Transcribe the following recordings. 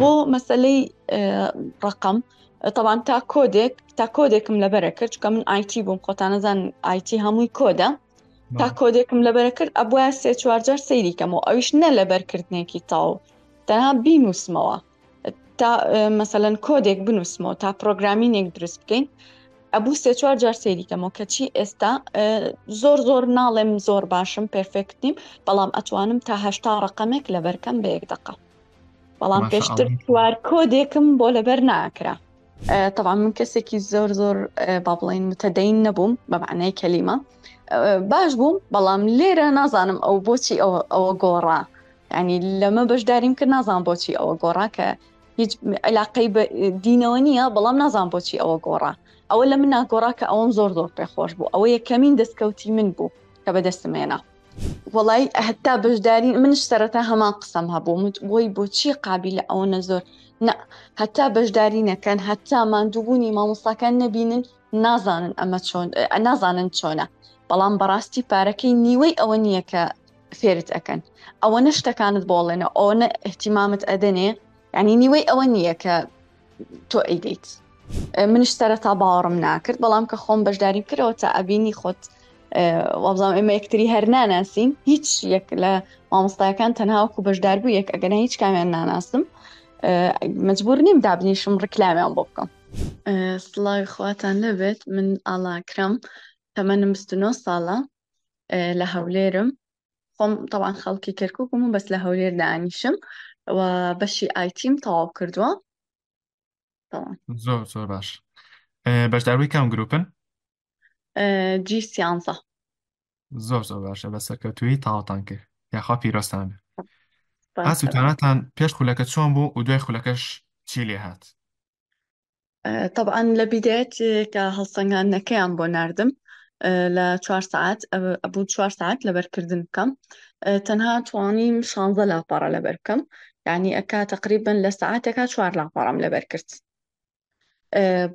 بۆ مەسلەی ڕقم تەوان تا کۆدێک تا کۆدێکم لەبەرە کرد چکە من ئایتی بووم خۆتانەزان ئایتی هەمووی کۆدە تا کۆدێکم لەبەرە کرد ئەبواە سێ چوارجار سەیری کەمەوە ئەویش نە لەبەرکردنێکی تاو تەنها بینوسمەوە تا مەسەلەن کۆدێک بنووسمەوە تا پرۆگرامینێک دروست بکەین ئەبوو سێ چوار جار سەیری کەمەوە کەچی ئێستا زۆر زۆر ناڵێم زۆر باشم perfect نیم بەڵام ئەتوانم تا هەشتا ڕقەمێک لەبەرکەم بە یەک دقە بەڵام پێشتر چوار کۆدێکم بۆ لەبەر ناکرا طبعا من کەسێکی زۆر زۆر با بڵین متەدەین نەبووم بە معنای کەلیمە باش بووم بەڵام لێرە نازانم ئەو بۆچی ئەوە گۆڕا ینی لەمە بەشداریم کرد نازان بۆچی ئەوە گۆڕا کە هیچ علاقەی بە دینەوە نییە بەڵام نازان بۆچی ئەوە گۆڕا ئەوە لە من ناگۆڕا کە ئەوەم زۆر زۆر پێخۆش بوو ئەوە یەکەمین دەستکەوتی من بوو کە بەدەستم هێنا وڵی هەتا بەشداری منش سەرەتا هەمان قسەم هەبوو مت بۆی بۆچی قابیلە ئەوە زۆر نە هەتا بەشداری نەکەن هەتا ماندووبوونی مامۆستاکان نەبینن نازانن ئەمە چۆن نازانن چۆنە بەڵام بەڕاستی پارەکەی نیوەی ئەوە نییە کە فێرت ئەکەن ئەوەنە شتەکانت بۆڵێنە ئەوەنە احتیمامت ئەدەنێ یعنی نیوەی ئەوە نییە کە تۆ ئەیدەیت منش سەرەتا باوەڕم ناکرد بەڵام کە خۆم بەشداری کردەوە تا ئەبینی خۆت وابزانام ئێمە یەکتری هەر ناناسین هیچ یەک لە مامۆستایەکان تەنهاوەکو بەشدار بوو یەک ئەگەنە هیچ کامیان ناناسم مجبور نیم دابنیشم ڕکلامیان بۆ بکەم سڵاوی خواتان لەبێت من ئاڵاکرم تەمەنم 29 ساڵە لە هەولێرم خۆم تەوان خەڵکی کەرککم و بەس لە هەولێر دانیشم و بەشی ئایتیم تەواو کردووە زۆر زۆر باش بەشداربووی کام گروپن جی سیانزە. زۆر زۆر باشە بە سەرکەوتوویی تەواوتان کرد یاخوا پیرۆزتان بێ ئاست و تواناتان پێش خولەکە چۆن بوو و دوای خولەکەش چی لێ هات؟ طبعا لە بیدایەت کە هەڵسەنگاندنەکەیان بۆ ناردم لە چوار سەعات ئەبوو چوار سەعات لەبەرکردن بکەم تەنها توانیم شانزە لاپەڕە لەبەر بکەم یعنی ئەکا تقریبا لە سەعاتێکا چوار لاپەڕەم لەبەر کرد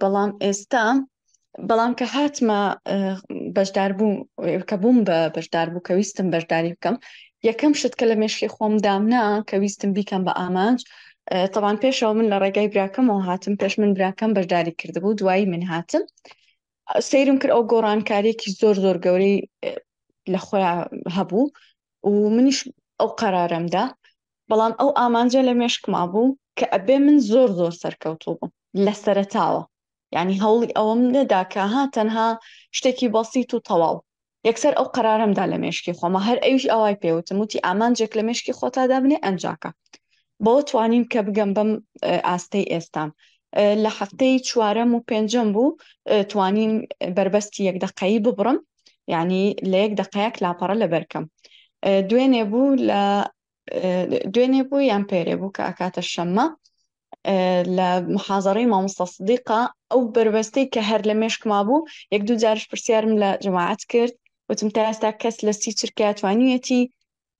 بەڵام ئێستا بەڵام کە هاتمە بەشدار بوو کە بووم بە بەشدار بوو کە ویستم بەشداری بکەم یەکەم شت کە لە مێشکی خۆم دامنا کە ویستم بیکەم بە ئامانج تەوان پێشەوە من لە ڕێگای براکەمەوە هاتم پێش من براکەم بەشداری کردبوو دوایی من هاتم سەیرم کرد ئەو گۆڕانکاریەکی زۆر زۆر گەورەی لە خۆیان هەبوو و منیش ئەو قەرارەمدا بەڵام ئەو ئامانجە لە مێشکما بوو کە ئەبێ من زۆر زۆر سەرکەوتوو بم لە سەرەتاوە یعنی هەوڵی ئەوەم نەدا کە ها تەنها شتێکی بەسیت و تەواو یەکسەر ئەو قەرارەمدا لە مێشکی خۆمە هەر ئەویش ئەوای پێوتم وتی ئامانجێک لە مێشکی خۆتا دابنێ ئەنجاکە بەوە توانیم کە بگەم بەم ئاستەی ئێستام لە هەفتەی چوارەم و پێنجەم بوو توانیم بەربەستی یەک دقەیی ببڕم یعنی لە یەک دقەیەک لاپەڕە لەبەرکەم دوێنێ بوو لە دوێنێ بوو یان پێرێ بوو کە ئەکاتە شەممە لە محازەڕەی مامۆستا سدیقا ئەو بەربەستەی کە هەر لە مێشکما بوو یەک دوو جارش پرسیارم لە جەماعەت کرد وتم تا ئێستا کەس لە سی چرکە توانیویەتی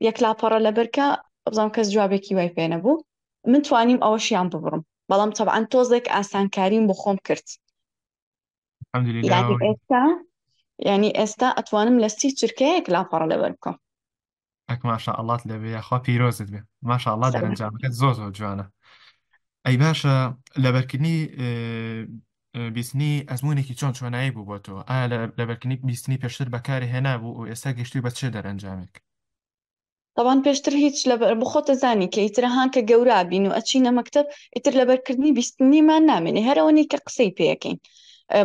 یەک لاپەڕە لەبەرکە بزانم کەس جوابێکی وای پێ نەبوو من توانیم ئەوەشیان ببڕم بەڵام تەبعەن تۆزێک ئاسانکاریم بۆ خۆم کرد الحمدلله یعنی ئێستا یعنی ئێستا ئەتوانم لە سی چرکەیەک لاپەڕە لەبەر بکەم ئەک ماشاء اللەت لێبێ یاخوا پیرۆزت بێ ماشاء اللە دەرەنجامەکەت زۆر زۆر جوانە ئەی باشە لەبەرکردنی بیستنی ئەزمونێکی چۆن چۆنایی بوو بۆ تۆ ئایا لەبەرکردنی بیستنی پێشتر بەکاری هێنا بوو و ئێستا گەشتوی بە چێ دەرەنجامێک؟ تەبان پێشتر هیچ لەبەر بخۆتە زانی کە ئیتر هان کە گەورە بین و ئەچینە مەکتەب ئیتر لەبەرکردنی بیستنیمان نامێنێ هەرەوەنی کە قسەی پێەکەین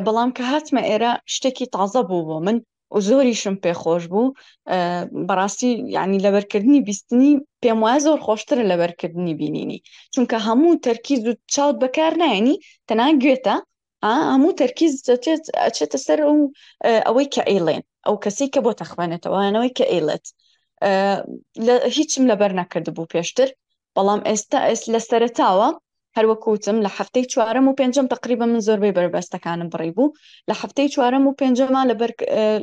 بەڵام کە هاتمە ئێرە شتێکی تازە بوو بۆ من و زۆریشم پێ خۆش بوو بەڕاستی یعنی لەبەرکردنی بیستنی پێم وایە زۆر خۆشترە لەبەرکردنی بینینی چونکە هەموو تەرکیز و چاوت بەکار نایەنی تەنها گوێتە هەموو تەرکیز دەچێت ئەچێتە سەر ئەو ئەوەی کە ئەیڵێن ئەو کەسی کە بۆ تەخوێنێتەوەیانەوەی کە ئەیڵێت هیچم لەبەر نەکردبوو پێشتر بەڵام ئێستا ئێس لە سەرەتاوە هەروەک وتم لە هەفتەی چوارەم و پێنجەم تقریبا من زۆربەی بەربەستەکانم بڕی بوو لە هەفتەی چوارەم و پێنجەما لەبەر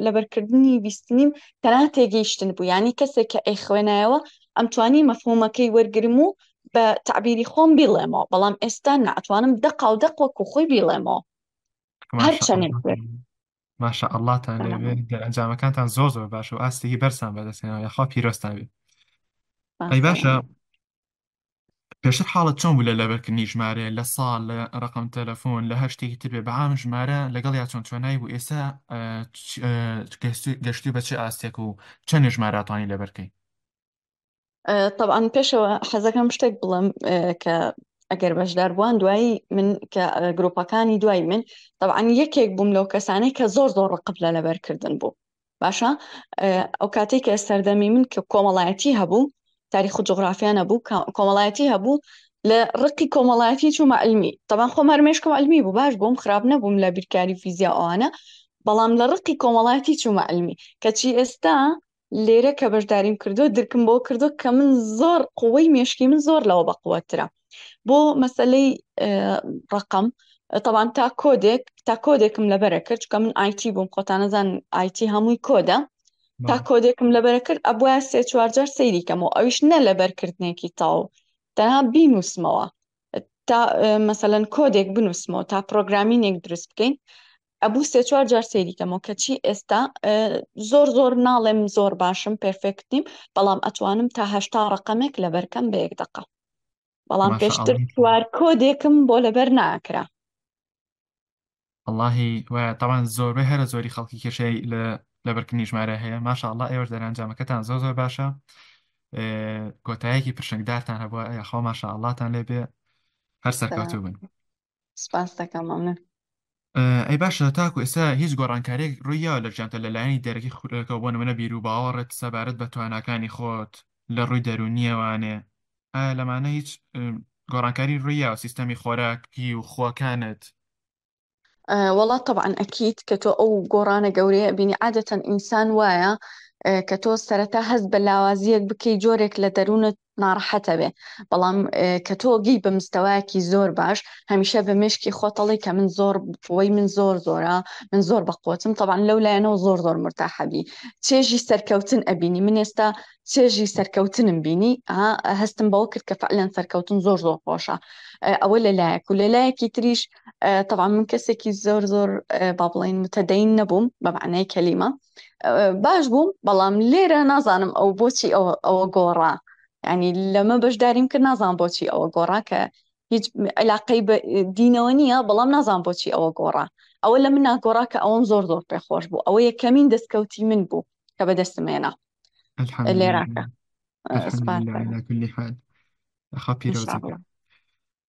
لەبەرکردنی بیستنیم تەنها تێگەیشتن بوو یعنی کەسێک کە ئەیخوێنایەوە ئەمتوانی مەفهومەکەی وەرگرم و بە تەعبیری خۆم بیڵێمەوە بەڵام ئێستا نا ئەتوانم دەقا و دەق وەکو خۆی بیڵێمەوە هەرچەندێک بێت. ماشاء اللە تان لێبێ دەرئەنجامەکانتان زۆر زۆر باشە و ئاستێکی بەرزتان بەدەستهێناوە یاخوا پیرۆزتان بێ. ئەی باشە. پێشتر حاڵت چۆن بوو لە لەبەرکردنی ژمارەیە لە ساڵ لە ڕقم تەلەفۆن لە هەر شتێکی تر بێ بەعام ژمارە لەگەڵ یا چۆن چۆنایی بوو ئێستا گەشتی بە چ ئاستێک و چەند ژمارە توانی لەبەرکەی؟ طبعا پێشەوە حەزەکەم شتێک بڵێم کە ئەگەر بەشدار بووان دوایی من کە گروپەکانی دوای من طبعا یەکێک بووم لەو کەسانەی کە زۆر زۆر ڕقب لە لەبەرکردن بوو باشە ئەو کاتێک کە سەردەمی من کە کۆمەڵایەتی هەبوو تاریخ و جوگرافیا نەبوو کۆمەڵایەتی هەبوو لە ڕقی کۆمەڵایەتی چوومە علمی تەبان خۆم هەر مێشکم علمی بوو باش بووم خراپ نەبووم لە بیرکاری فیزیا ئەوانە بەڵام لە ڕقی کۆمەڵایەتی چوومە علمی کەچی ئێستا لێرە کە بەشداریم کردو درکم بۆ کردو کە من زۆر قوەی مێشکی من زۆر لەوە بەقوەترە بۆ مەسلەی ڕقم طبعا تا کۆدێک تا کۆدێکم لەبەرە کرد چکە من IT بووم خۆتانەزان IT هەمووی کۆدە تا کۆدێکم لەبەرە کرد ئەبواە سێ چوارجار سەیری کەمەوە ئەویش نە لەبەرکردنێکی تاو تەنها بینوسمەوە تا مەسەلەن کۆدێک بنووسمەوە تا programming ێک دروست بکەین ئەبوو سێ چوار جار سەیری کەمەوە کەچی ئێستا زۆر زۆر ناڵێم زۆر باشم perfect نیم بەڵام ئەتوانم تا 80 ڕقەمێک لەبەرکەم بە یەک دقە بەڵام پێشتر چوار کۆدێکم بۆ لەبەر ناکرا. وەڵاهی وایە تاوان زۆربەی هەرە زۆری خەڵکی کێشەی لە لەبەرکردنی ژمارە هەیە ماشاءاللە ئێوەش دەرەنجامەکەتان زۆر زۆر باشە کۆتایەکی پرشنگدارتان هەبووە یاخوا ماشاءاللهتان لێ بێ هەر سەرکەوتوو بن. سپاس دەکەم مەمنون. ئەی باشە تاکو ئێستا هیچ گۆڕانکاریەک ڕوویاوە لە ژیانتا لە لایەنی دەرەکی خولەکەوە بۆ نمونە بیر و باوەڕت سەبارەت بە تواناکانی خۆت لە ڕووی دەروونیەوانێ ئایا لەمانە هیچ گۆڕانکاری ڕوویاوە سیستەمی خۆراکی و خوەکانت؟ وەڵا تەبعەن ئەکید کە تۆ ئەو گۆڕانە گەورەیە بینی عادەتەن ئینسان وایە کە تۆ سەرەتا هەست بە لاوازیەک بکەی جۆرێک لە دەروونت ناڕەحەتە بێ بەڵام کە تۆ گەی بە مستەوایەکی زۆر باش هەمیشە بە مێشکی خۆتەڵی کە من زۆر وەی من زۆر زۆرە من زۆر بەقوتم طبعا لەو لایەنەوە زۆر زۆر مرتاحەبی چێژی سەرکەوتن ئەبینی من ئێستا چێژی سەرکەوتنم بینی هەستم بەوە کرد کە فعلەن سەرکەوتن زۆر زۆر خۆشە ئەوە لەلایەک و لەلایەکی تریش طبعا من کەسێکی زۆر زۆر با بڵێین متەدەین نەبووم بە معنای کەلیمە باش بووم بەڵام لێرە نازانم ئەو بۆچی ئەوە گۆڕا ینی لەمە بەشداریم کرد نازان بۆچی ئەوە گۆڕا کە هیچ علاقەی بە دینەوە نییە بەڵام نازان بۆچی ئەوە گۆڕا ئەوە لە من ناگۆڕا کە ئەوەم زۆر زۆر پێخۆش بوو ئەوە یەکەمین دەستکەوتی من بوو کە بەدەستم هێنا لێراکە الحمد لله على كل حال خوا پیرۆزت بێ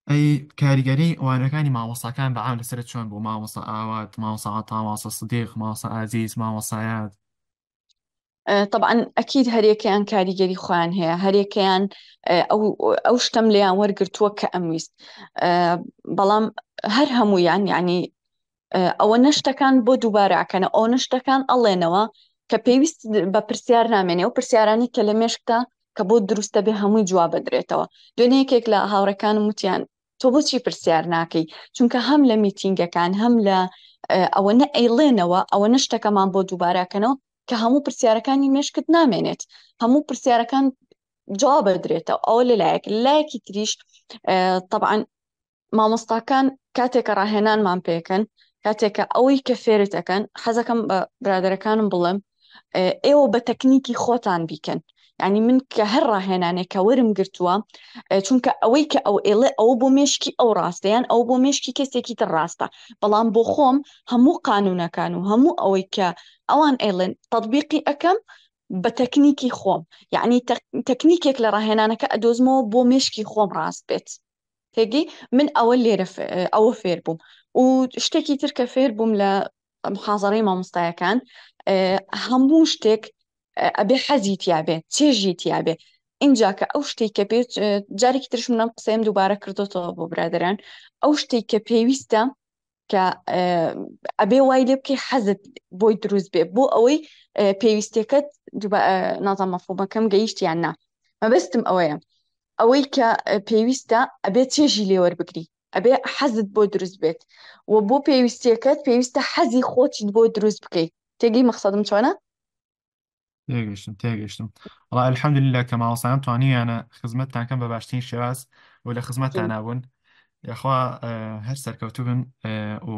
ئەی کاریگەری وانەکانی مامۆستاکان بە عام لەسەرت چۆن بوو مامۆستا ئاوات مامۆستا عەتا مامۆستا سدیق مامۆستا ئازیز مامۆستایات طبعا ئەکید هەریەکەیان کاریگەری خۆیان هەیە هەریەکەیان ئەو ئەو شتەم لێیان وەرگرتووە کە ئەمویست بەڵام هەر هەمویان یعنی ئەوە نەشتەکان بۆ دووبارەکەنە ئەو نەشتەکان ئەڵێنەوە کە پێویست بە پرسیار نامێنێ و پرسیارانی کە لە مێشکتا کە بۆ دروستە بێ هەمووی جواب بدرێتەوە دوێنێ یەکێک لە هاوڕێکانم وتیان تۆ بۆچی پرسیار ناکەی چونکە هەم لە میتینگەکان هەم لە ئەوە نە ئەیڵێنەوە ئەوە نەشتەکەمان بۆ دووبارەکەنەوە کە هەموو پرسیارەکانی مێشکت نامێنێت هەموو پرسیارەکان جواب بدرێتەوە ئەوە لەلایەک لایەکی تریش طبعا مامۆستاکان کاتێکە ڕاهێنانمان پێکەن کاتێکە ئەوەی کە فێرت ئەکەن حەزەکەم بە برادەرەکانم بڵێم ئێوە بە تەکنیکی خۆتان بیکەن یعنی من کە هەر ڕاهێنانێک کە وەرم گرتووە چونکە ئەوەی کە ئەو ئێڵێ ئەو بۆ مێشکی ئەو ڕاستە یان ئەو بۆ مێشکی کەسێکی تر ڕاستە بەڵام بۆ خۆم هەموو قانونەکان و هەموو ئەوەی کە ئەوان ئێڵێن تەطبیقی ئەەکەم بە تەکنیکی خۆم یعنی تەکنیکێک لە ڕاهێنانەکە ئەدۆزمەوە بۆ مێشکی خۆم ڕاست بێت تێگەی من ئەوە لێرە ئەوە فێر بووم و شتێکی تر کە فێر بووم لە محازەرەی مامۆستایەکان هەموو شتێک ئەبێ حەزی تیاابێ چێژی تیاابێ اینجا کە ئەو شتێک کە پێ جارێکی ترش منم قسەیم دووبارە کردوتەوە بۆ برادران ئەو شتێک کە پێویستە کە ئەبێ وای لێ بکەی حەزت بۆی دروست بێ بۆ ئەوەی پێویستەکەت نازانم مەفهومەکەم گەیشت یان نا مەبەستم ئەوەیە ئەوەی کە پێویستە ئەبێ چێژی لێوەربگری ئەبێ حەزت بۆ دروست بێت و بۆ پێویستیەکەت پێویستە حەزی خۆتیت بۆ دروست بکەیت تێگەی مەخسەدم چۆنە؟ تێگەشتم تێگەشتم وەڵا الحمدلله کە مامۆستایان توانیویانە خزمەتتان کەم بە باشترین شێواز و لە خزمەتتان نابوون یاخوا هەر سەرکەوتوو بن و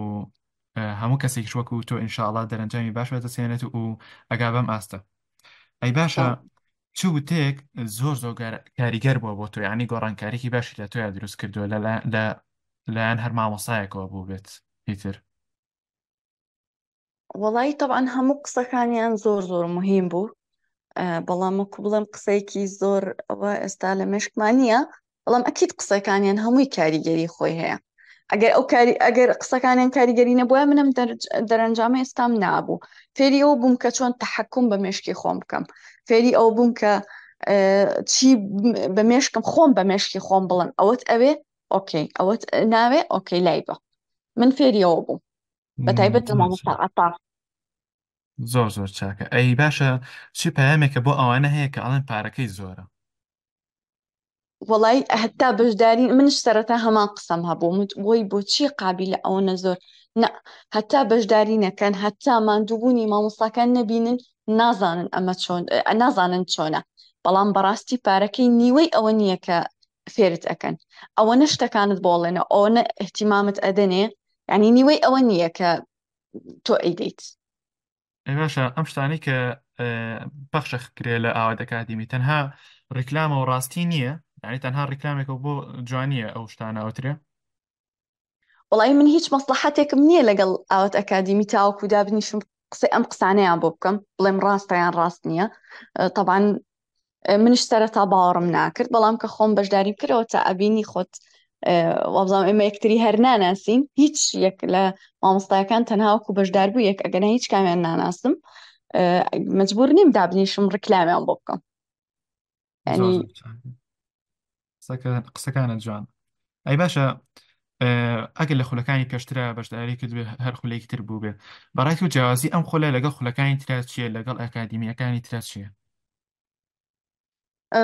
هەموو کەسێکیش وەکو تۆ ئینشاءڵا دەرەنجامی باش بەدەستهێنێت و ئەگا بەم ئاستە ئەی باشە. چ وتەیەک زۆر زۆر کاریگەر بووە بۆ تۆ یعنی گۆڕانکاریی باشی لە تۆیا دروست کردووە لە لە لایەن هەر مامۆسایەکەوە بوو بێت ئیتر؟ وەڵایی تەبعەن هەموو قسەکانیان زۆر زۆر مهم بوو بەڵام وەکو بڵێم قسەیەکی زۆر ئەوە ئێستا لە مێشکمان نییە بەڵام ئەکید قسەکانیان هەمووی کاریگەری خۆی هەیە ئەگەر ئەو کاری ئەگەر قسەکانیان کاریگەری نەبووە منم دەرەنجامە ئێستام نابوو فێری ئەو بووم کە چۆن تەحەکوم بە مێشکی خۆم بکەم فێری ئەو بووم کە چی بە مێشکم خۆم بە مێشکی خۆم بڵم ئەوەت ئەوێ okay ئەوەت ناوێ okay لای بە من فێری ئەوە بووم بە تایبەت لە مامۆستا عەتا. زۆر زۆر چاکە ئەی باشە چی پەیامێکە بۆ ئەوانە هەیە کە ئەڵێن پارەکەی زۆرە؟ وەڵای هەتا بەشداری منش سەرەتا هەمان قسەم هەبوو مت وەی بۆچی قابیلە ئەوەنە زۆر نا هەتا بەشداری نەکەن هەتا ماندووبوونی مامۆستاکان نەبینن نازانن ئەمە چۆن نازانن چۆنە بەڵام بەڕاستی پارەکەی نیوەی ئەوە نییە کە فێرت ئەکەن ئەوەنە شتەکانت بۆڵێنە ئەوەنە اهتیمامت ئەدەنێ یعنی نیوەی ئەوە نییە کە تۆ ئەیدەیت. ئەی باشە ئەم شتانەی کە پەخشە کرێ لە ئاوات ئەکادیمی تەنها ڕیکلامە و ڕاستی نییە یعنی تەنها ڕیکلامێکە بۆ جوانیە ئەو شتانە ئەوترێ وەڵی من هیچ مەسلحەتێکم نییە لەگەڵ ئاوات ئەکادیمی تاوەکو دابنیشم قسەی ئەم قسانەیان بۆ بکەم بڵێم ڕاستە یان ڕاست نییە تەبعەن منیش سەرەتا باوەڕم ناکرد بەڵام کە خۆم بەشداری کردەوە تا ئەبینی خۆت وابزانام ئێمە یەکتری هەر ناناسین هیچ یەک لە مامۆستایەکان تەنها وەکو بەشدار بوو یەک ئەگەنە هیچ کامیان ناناسم مجبور نیم دابنیشم ڕکلامیان بۆ بکەم ینی قسەکانە جوان ئەی باشە ئەگەر لە خولەکانی پێشترا بەشداری کردبێ هەر خولێکی تر بوو بێ بەڕای تو جیاوازی ئەم خولە لەگەڵ خولەکانی ترا چییە لەگەڵ ئەکادیمیەکانی ترا چییە؟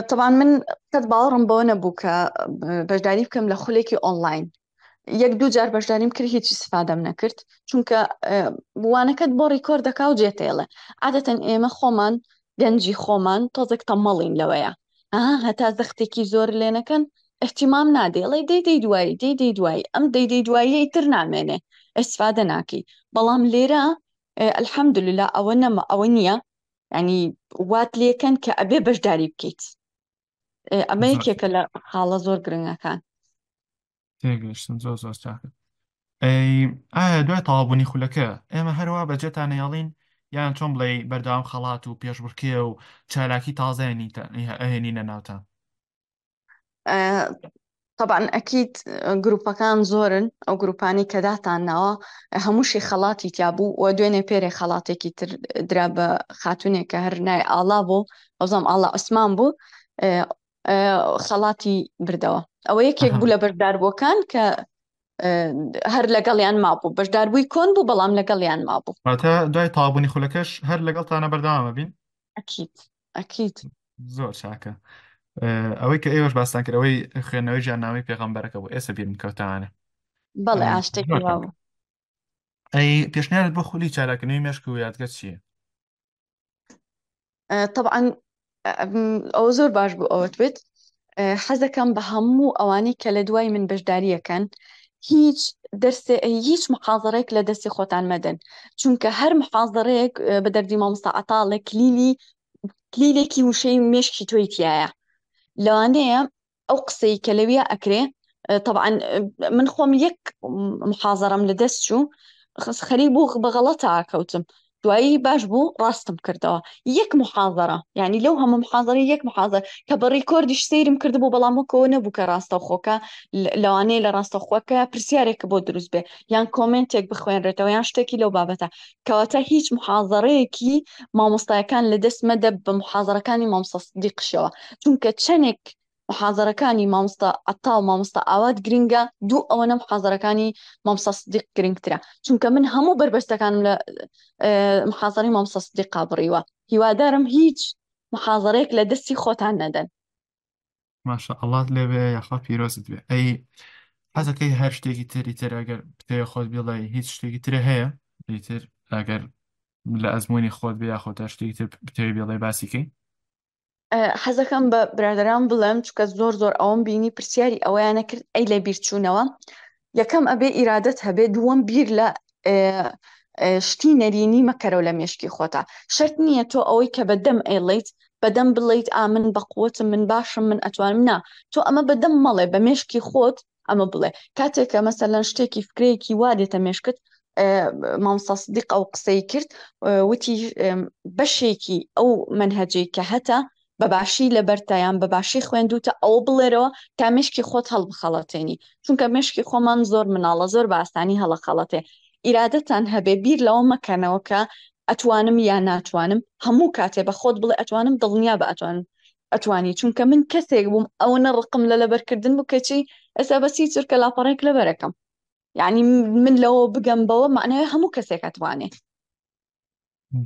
تەبعەن من قەت باوەڕم بەوە نەبوو کە بەشداری بکەم لە خولێکی ئۆنلاین یەک دوو جار بەشداریم کرد هیچ استفادەم نەکرد چونکە وانەکەت بۆ record دەکا و جێتێڵێ عادەتەن ئێمە خۆمان گەنجی خۆمان تۆزێک تەمەڵین لەوەیە ئەها هەتا زەختێکی زۆر لێ نەکەن اهتمام نادەی ئەڵێ دەی دەی دوایی دەی دەی دوایی ئەم دەی دەی دواییەی تر نامێنێ استفادە ناکەی بەڵام لێرە الحمدلله ئەوە نەما ئەوە نییە ینی وات لێکەن کە ئەبێ بەشداری بکەیت ئەمە یەکێکە لە خاڵە زۆر گرنگەکان تێگەشتم زۆر زۆر چاکە ئەی ئایا دوای تەواوبوونی خولەکە ئێمە هەروا بەجێتان نەیەڵین یان چۆن بڵێ بەردەوام خەڵات و پێشبڕکێ و چالاکی تازە ئەهێنینە ناوتان؟ طبعا ئەکید گروپەکان زۆرن ئەو گروپانی کە داتان ناوە هەمووشی خەڵاتی تیا بوو و دوێنێ پێرێ خەڵاتێکی تر درا بە خاتونێک کە هەر نای ئاڵا بوو ئەوزام ئاڵا عوسمان بوو خەڵاتی بردەوە ئەوە یەکێک بوو لە بەشداربووەکان کە هەر لەگەڵیان مابوو بەشداربووی کۆن بوو بەڵام لەگەڵیان مابوو واتە دوای تەواوبوونی خولەکەش هەر لەگەڵتانە بەردەوامە بین ئەکید ئەکید زۆر چاکە ئەوەی کە ئێوەش باستان کرد ئەوەی خوێندنەوەی ژیاننامەی پێغەمبەرەکە بوو ئێستا بیرم کەوتانە بەڵێ ئاشتێکی وا بوو ئەی پێشنیارت بۆ خولی چالاکردنەوەی مێشک و یادگە چییە؟ طبعا ئەوە زۆر باش بوو ئەوەت بێت حەزەکەم بە هەموو ئەوانەی کە لە دوای من بەشداریەکەن هیچ دەرسێ هیچ محازڕێک لە دەستی خۆتان مەدەن چونکە هەر محازڕەیەک بە دەردی مامۆستا عەتاڵێک کلیلی کلیلێکی وشەی مێشکی تۆی تایە لەوانەیە ئەو قسەی کە لەویا ئەکرێ طبعا من خۆم یەک محازەرەم لە دەست چوو خەریک بوو بە غەڵەتا کەوتم دوایی باش بوو ڕاستم کردەوە یەک محازەرە یعنی لەو هەموو محازەرە یەک محازەر کە بە record یش سەیرم کردبوو بەڵام وەکەوە نەبوو کە ڕاستەوخۆکە لەوانەیە لە ڕاستەوخۆکە پرسیارێک بۆ دروست بێ یان comment ێک بخوێنرێتەوە یان شتێکی لەو بابەتە کەواتە هیچ محازەرەیەکی مامۆستایەکان لە دەست مەدە بە محازەرەکانی مامۆستا سدیقشەوە چونکە چەندێک محازەرەکانی مامۆستا عەتا و مامۆستا ئاوات گرنگە دوو ئەوەنە محازەرەکانی مامۆستا سدیق گرنگترە چونکە من هەموو بەربەستەکانم لە محازەرەی مامۆستا سدیقا بڕیوە هیوادارم هیچ محازەرەیەک لە دەستی خۆتان نەدەن. ماشاء اللە لێبێ یاخوا پیرۆزت بێ ئەی حەزەکەی هەر شتێکی تری تر ئەگەر بتەوێ خۆت بڵێ هیچ شتێکی تر هەیە ئیتر ئەگەر لە ئەزمموی خۆت بێ یاخۆ تا شتێکی تر بتەوێ بڵێ باسیکەی حەزەکەم بە برادەران بڵێم چونکە زۆر زۆر ئەوەم بینی پرسیاری ئەوەیانە کرد ئەی لە بیرچوونەوە یەکەم ئەبێ ئیرادەت هەبێ دووەم بیر لە شتی نەرێنی مەکەرەوە لە مێشکی خۆتا شەرت نییە تۆ ئەوەی کە بە دەم ئەیڵیت بەدەم بڵیت ئا من بەقوتم من باشم من ئەتوانم نا تۆ ئەمە بەدەم مەڵێ بە مێشکی خۆت ئەمە بڵێ کاتێک کە مەسەلەن شتێکی فکرەیەکی وا دێتە مێشکت مامۆستا سدیق ئەو قسەی کرد وتی بەشێکی ئەو مەنهەجەی کە هەتە بە باشی لەبەرتە یان بە باشی خوێندوتە ئەوە بڵێرەوە تا مشکی خۆت هەڵبخەڵەتێنی چونکە مشکی خۆمان زۆر مناڵە زۆر بە ئاسانی هەڵەخەڵەتێ ئیرادەتان هەبێ بیر لەوە مەکەنەوە کە ئەتوانم یا ناتوانم هەموو کاتێ بە خۆت بڵێ ئەتوانم دڵنیا بە ئەتوانم ئەتوانی چونکە من کەسێک بووم ئەوەنە ڕقم لە لەبەرکردن بوو کەچی ئێستا بە سی چرکە لاپەڕێک لەبەرەکەم یعنی من لەوە بگەم بەوە معنای هەموو کەسێک ئەتوانێ.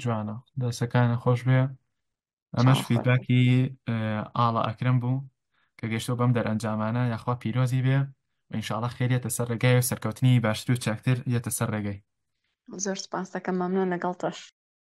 جوانە دەسەکانە خۆش بێ ئەمەش feedback ی ئاڵا ئەکرم بوو کە گەشتۆ بەم دەرئەنجامانە یاخوا پیرۆزی بێ و ئینشاءڵا خێر یەتە سەر ڕێگای و سەرکەوتنی باشتر و چاکتر یەتە سەر ڕێگەی. زۆر سپاس دەکەم مەمنون لەگەڵ تۆش.